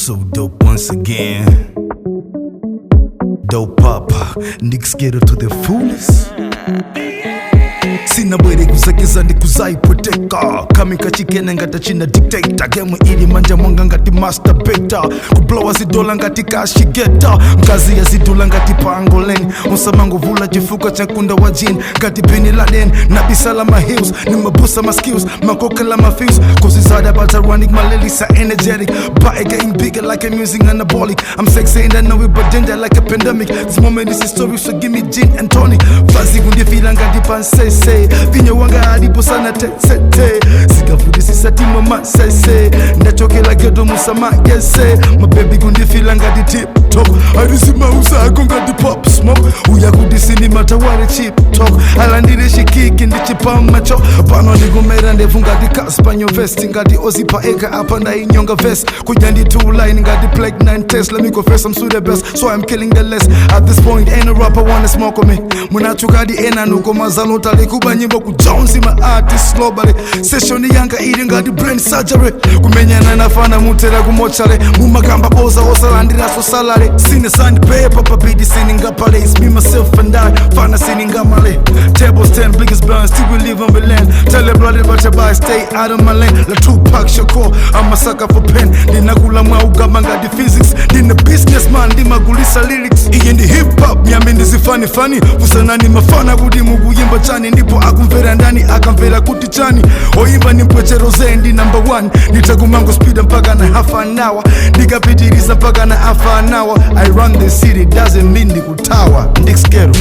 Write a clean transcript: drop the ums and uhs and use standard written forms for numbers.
So dope once again. Dope up, Nick Skater to the fullest. Sinabwere kuzakeza ndikuzaipoteka kamikachikene ngati china dictator game ili manja mwanga ngati masturbata kublowa zidola ngati kashigeta mkazi yazidula ngati pangolin usamangovula chifuka cha kunda wa jin ngati Bin Laden nabisala ma heels nimabusa ma skills makokela ma feels kozizada but running my lilies are energetic but it getting bigger like I'm using anabolic. I'm sexy and I know it, but danger like a pandemic. This moment is a story, so give me gin and tonic. Fazi kundifila ngati pansese vinyo wanga alipo sana tete sikafundisisatimwa masese ndachokela geto musamayese mabebi kundifila ngati tip top arizimausako ngati Pop Smoke uya kuti sinimatawale chip talk alandire chikiki ndichipamacho pano ndikumera ndebvu ngati Casper vest ngati ozipa eka apa ndainyonga vest kudya ndi two line ngati plague 9 test. Let me confess, I'm so the best, so I'm killing the less. At this point ain't no rapper wanna smoke on me. Munatukadi ena nuko mazalota likuba nyimbo ku Jones ma artist globally. Session yanga ili ngati brain surgery kumenyana nafana mutera kumochale mumakamba boza osalandiraso salary sine sandpaper pabidi siningapale. It's me, myself and I, fana siningamale. Tables 10 biggest burn, still we live on the land. Tell the bloody but buy stay out of my lane la Tupac Shakur. I'm a sucker for pen. Ndinakula mwaugamba ngati physics. Ndine businessman, ndimagulisa lyrics. Iye ndi hip hop nyambi ndizifanifani fusanani mafana kuti mukuyimba chani ndipo akumvera ndani akamvera kuti chani oyimba ni mpwechero zendi number one. Nditakumango speed mpaka na half an hour ndikapitiriza mpaka na half an hour. I run the city doesn't mean ndikutawa. Ndikskero.